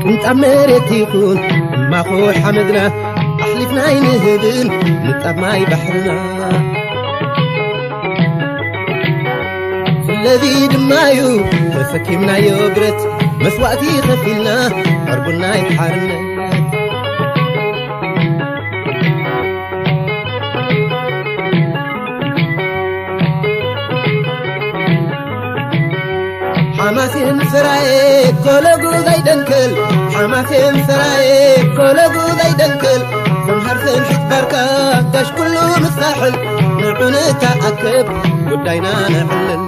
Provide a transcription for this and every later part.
ምንጻብ መሬት ይኹን ማኹ ሓመድና ኣሕሊፍና ኣይንህብን ምንጻብ ማይ ባሕርና። ስለዚ ድማ እዩ ተሰኪምናዮ ብረት መስዋእቲ ከፊልና ዕርቡና ሓርነት። ሓማሴን ሰራየ ኮለጉ ዘይደንክል፣ ሓማሴን ሰራየ ኮለጉ ዘይደንክል፣ ሰምሃር ሰምሒት ባርካ ጋሽ ኩሉ ምሳሕል፣ ንዑ ንተኣከብ ጉዳይና ነዕልል።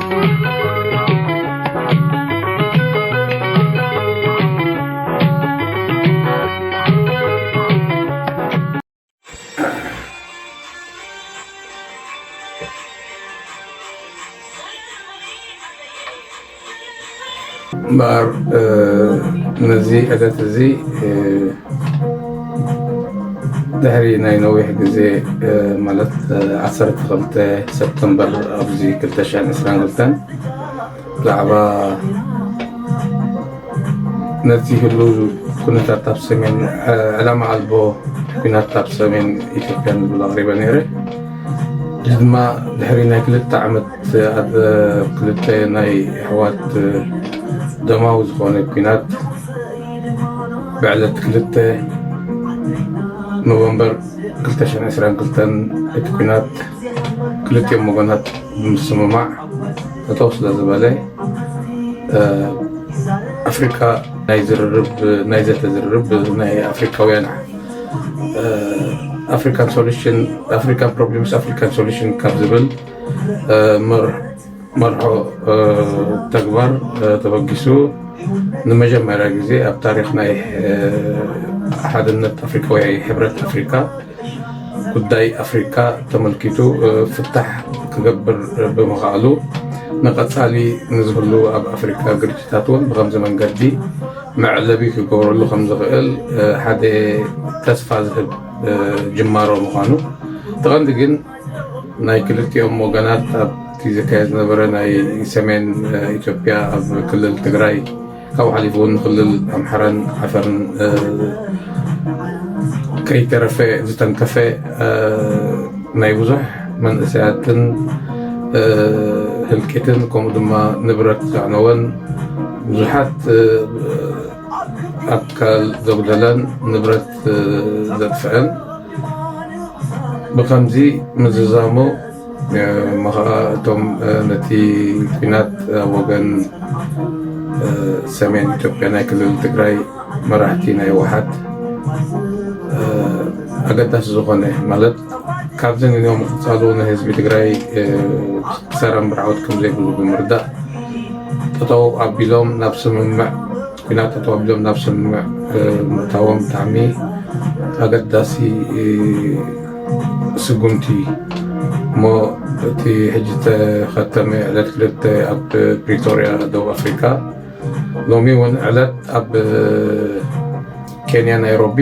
እምበኣር፣ እ፣ ነዚ ዕለት እዚ፣ እ፣ ድሕሪ ናይ ነዊሕ ግዜ፣ እ፣ ማለት፣ እ፣ ዓሰርተ ክልተ ሰፕተምበር ኣብዚ ክልተ ሽሕን ዕስራን ክልተን ብዛዕባ ነቲ ህሉው ኩነታት ኣብ ሰሜን፣ እ፣ ዕላማ ኣልቦ ኲናት ኣብ ሰሜን ኢትዮጵያ ንዝብል ኣቕሪበ ነይረ። እዚ ድማ ድሕሪ ናይ ክልተ ዓመት ኣብ ክልተ ናይ ኣሕዋት ደማዊ ዝኾነ ኲናት ብዕለት ክልተ ኖቨምበር ክልተ ሽሕን ዕስራን ክልተን እቲ ኲናት ክልቲኦም ወገናት ብምስምማዕ ጠጠው ስለ ዝበለ፣ እ፣ ኣፍሪካ ናይ ዝርርብ፣ ናይ ዘተ ዝርርብ ናይ ኣፍሪካውያን፣ እ፣ ኣፍሪካን ሶሉሽን፣ ኣፍሪካን ፕሮብሌምስ ኣፍሪካን ሶሉሽን ካብ ዝብል፣ እ፣ መር-፣ መርሖ፣ እ፣ ተግባር፣ እ፣ ተበጊሱ ንመጀመርያ ግዜ ኣብ ታሪክ ናይ፣ እ፣ ሓድነት ኣፍሪካ ወይ ሕብረት ኣፍሪካ ጉዳይ ኣፍሪካ ተመልኪቱ፣ እ፣ ፍታሕ ክገብር ብምኽኣሉ ንቐጻሊ ንዝህሉ ኣብ ኣፍሪካ ግጭታት እውን ብኸምዚ መንገዲ መዕለቢ ክገብረሉ ከም ዝኽእል፣ እ፣ ሓደ ተስፋ ዝህብ፣ እ፣ ጅማሮ ምዃኑ። እቲ ቀንዲ ግን ናይ ክልቲኦም ወገናት ኣብቲ ዝካየድ ዝነበረ ናይ ሰሜን፣ እ፣ ኢትዮጵያ ኣብ ክልል ትግራይ ካብኡ ሓሊፉ እውን ንክልል ኣምሓራን ዓፈርን፣ እ፣ ከይተረፈ ዝተንከፈ፣ እ፣ ናይ ብዙሕ መንእሰያትን፣ እ፣ ህልቂትን ከምኡ ድማ ንብረት ዘዕነወን ብዙሓት፣ እ፣ ኣካል ዘጉደለን ንብረት፣ እ፣ ዘጥፍአን ብኸምዚ ምዝዛሙ፣ እ፣ እሞ ኸዓ እቶም፣ እ፣ ነቲ ኲናት ኣብ ወገን፣ እ፣ ሰሜን ኢትዮጵያ ናይ ክልል ትግራይ መራሕቲ ናይ ህወሓት፣ እ፣ ኣገዳሲ ዝኾነ ማለት ካብዚ ንንዮ ምቕጻሉ ንህዝቢ ትግራይ፣ እ፣ ክሳራ እምበር ዓወት ከም ዘይብሉ ብምርዳእ ጠጠው ኣቢሎም ናብ ስምምዕ ኲናት ጠጠው ኣቢሎም ናብ ስምምዕ፣ እ፣ ምእታዎም ብጣዕሚ ኣገዳሲ፣ እ፣ ስጉምቲ እዩ። እሞ እቲ ሕጂ ዝተኸተመ ዕለት ክልተ ኣብ ፕሪቶርያ ደቡብ ኣፍሪካ፣ ሎሚ እውን ዕለት ኣብ ኬንያ ናይሮቢ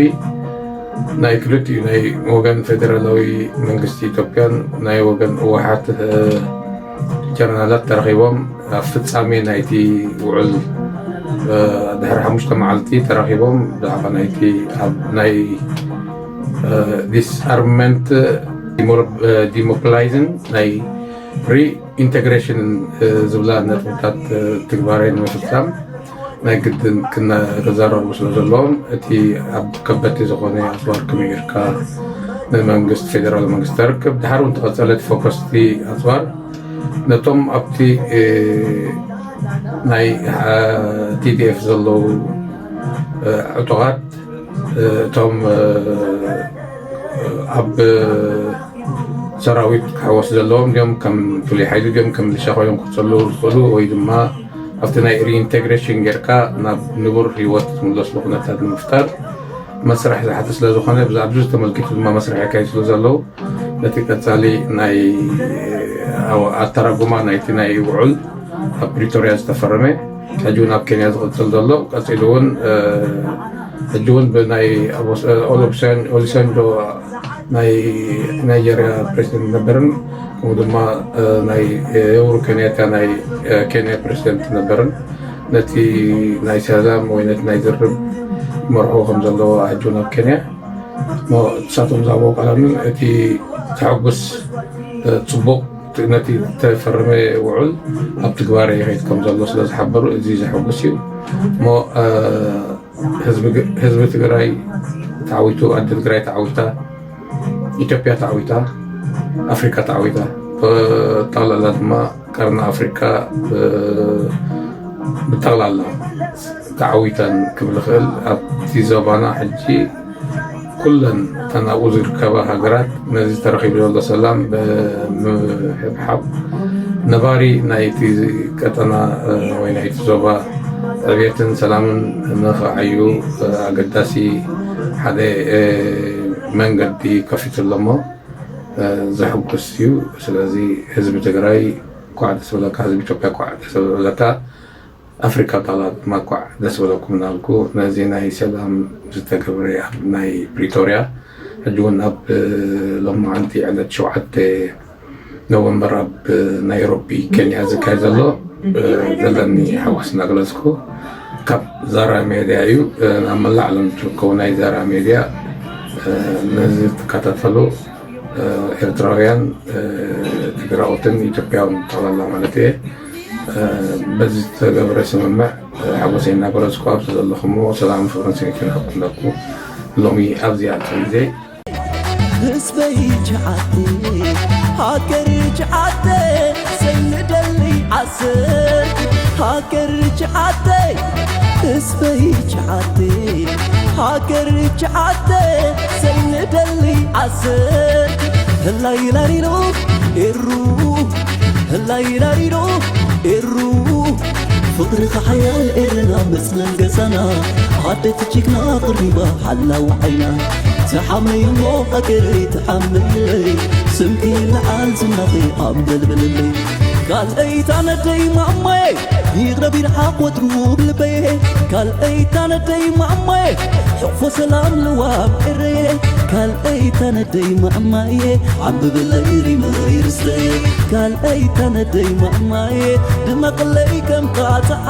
ናይ ክልቲኡ ናይ ወገን ፌደራላዊ መንግስቲ ኢትዮጵያን ናይ ወገን ህወሓት፣ እ፣ ጀነራላት ተራኺቦም ኣብ ፍጻሜ ናይቲ ውዕል፣ እ፣ ድሕሪ ሓሙሽተ መዓልቲ ተራኺቦም ብዛዕባ ናይቲ ኣብ ናይ፣ እ፣ ዲስኣርምመንት ዲሞ-፣ እ፣ ዲሞክላይዝን ናይ ሪኢንቴግሬሽንን፣ እ፣ ዝብላ ነጥብታት፣ እ፣ ትግባሬ ንምፍጻም ናይ ግድን ክነ-፣ ክዘራረቡ ስለ ዘለዎም እቲ ኣብ ከበድቲ ዝኾነ ኣጽዋር ከመይ ጌርካ ንመንግስቲ፣ ፌደራል መንግስቲ ተርክብ። ድሓር እውን ተቐጸለ እቲ ፎከስ እቲ ኣጽዋር ነቶም ኣብቲ፣ እ፣ ናይ፣ እ፣ ቲ ዲ ኤፍ ዘለዉ፣ እ፣ ዕጡቓት፣ እ፣ እቶም፣ እ፣ ኣብ ሰራዊት ክሕወስ ዘለዎም ድዮም፣ ከም ፍሉይ ሓይሊ ድዮም፣ ከም ሚሊሻ ኮይኖም ክጸልዉ ዝኽእሉ፣ ወይ ድማ ኣብቲ ናይ ሪኢንቴግሬሽን ጌርካ ናብ ንቡር ህይወት ዝምለስሉ ኩነታት ንምፍጣር መስርሕ ዝሓተ ስለ ዝኾነ፣ ብዛዕባ እዚ ተመልኪቱ ድማ መስርሕ የካይዱ ስለ ዘለዉ፣ ነቲ ቀጻሊ ናይ ኣተራጉማ ናይቲ ናይ ውዑል ኣብ ፕሪቶርያ ዝተፈረመ፣ ሕጂ እውን ኣብ ኬንያ ዝቕጽል ዘሎ፣ ቀጺሉ እውን፣ እ፣ ሕጂ እውን ብናይ ኣብ ኦስ-፣ ኦሉሴን-፣ ኦሉሴንዶ ናይ ናይጀርያ ፕሬዚደንት ነበርን፣ ከምኡ ድማ፣ እ፣ ናይ፣ እ፣ ኡሁሩ ኬንያታ ናይ፣ እ፣ ኬንያ ፕሬዚደንት ነበርን፣ ነቲ ናይ ሰላም ወይ ነቲ ናይ ዝርብ መርሆ ከም ዘለዎ ኣሕጁ ናብ ኬንያ እሞ እሳቶም ዝሃብዎ ቃል እውን እቲ ተሐጉስ ጽቡቕ ነቲ ተፈረመ ውዑል ኣብ ትግባረ ይኸይድ ከም ዘሎ ስለ ዝሓበሩ እዚ ዘሐጉስ እዩ እሞ ህዝቢ ትግራይ ተዓዊቱ ኣደ ትግራይ ተዓዊታ ኢትዮጵያ ተዓዊታ ኣፍሪካ ተዓዊታ ብጠቕላላ ድማ ቀርኒ ኣፍሪካ ብጠቕላላ ተዓዊተን ክብል ይኽእል ኣብቲ ዞባና ሕጂ ኩለን ተናብኡ ዝርከባ ሃገራት ነዚ ተረኺቡ ዘሎ ሰላም ብምሕብሓብ ነባሪ ናይቲ ቀጠና ወይ ናይቲ ዞባ ዕብየትን ሰላምን ንኽዓዩ ኣገዳሲ ሓደ መንገዲ ከፊቱ ኣሎ እሞ ዘሕጉስ እዩ። ስለዚ ህዝቢ ትግራይ ኳዕ ደስ በለካ፣ ህዝቢ ኢትዮጵያ ኳዕ ደስ በለካ፣ ኣፍሪካ ብጠቕላላ ድማ ኳዕ ደስ በለኩም እናልኩ ነዚ ናይ ሰላም ዝተገብረ ኣብ ናይ ፕሪቶርያ ሕጂ እውን ኣብ ሎማዓንቲ ዕለት ሸውዓተ ኖቨምበር ኣብ ናይሮቢ ኬንያ ዝካየድ ዘሎ ዘለኒ ሓጎስ እናገለፅኩ ካብ ዛራ ሜድያ እዩ። ናብ መላእ ዓለም ትርከቡ ናይ ዛራ ሜድያ ነዚ ትከታተሉ ኤርትራውያን ትግራዎትን ኢትዮጵያውን ጠቕላላ ማለት እየ በዚ ዝተገብረ ስምምዕ ሓጎሰይ እናገለፅኩ ኣብዚ ዘለኹሞ ሰላም ፍቅርን ስኒትን ሃብኩምለኩ ሎሚ ኣብዚኣ ትሪዘይ ህዝበይ ቻዓተ ሃገር ቻዓተ ሰይንደሊ ዓሰር ሃገር ቻዓተ ህዝበይ ቻዓተ ሃገር ቻዓተ ሰይንደሊ ዓሰር ህላይ ላሊሎ ኤሩ ህላይ ላሊሎ ኤሩ ፍቕርኻ ሓያል ኤርና መጽለል ገዛና ኣደት ጅግና ቅሪባ ሓላው ዓይና ተሓመይ እሞ ሃገረይ ተሓመይ ስምኪ ንዓል ዝናኺ ኣንበልብልለይ ካልኣይታ ነደይ ማማየ ይቕረብ ይርሓቕ ወትሩ ብልበየ ካልኣይታ ነደይ ማማየ ሕቕፎ ሰላም ልዋም ኤረየ ካልኣይታ ነደይ ማማየ ዓምብብለይ ሪመይ ርስተየ ካልኣይታ ነደይ ማማየ ድመቕለይ ከም ካትዓ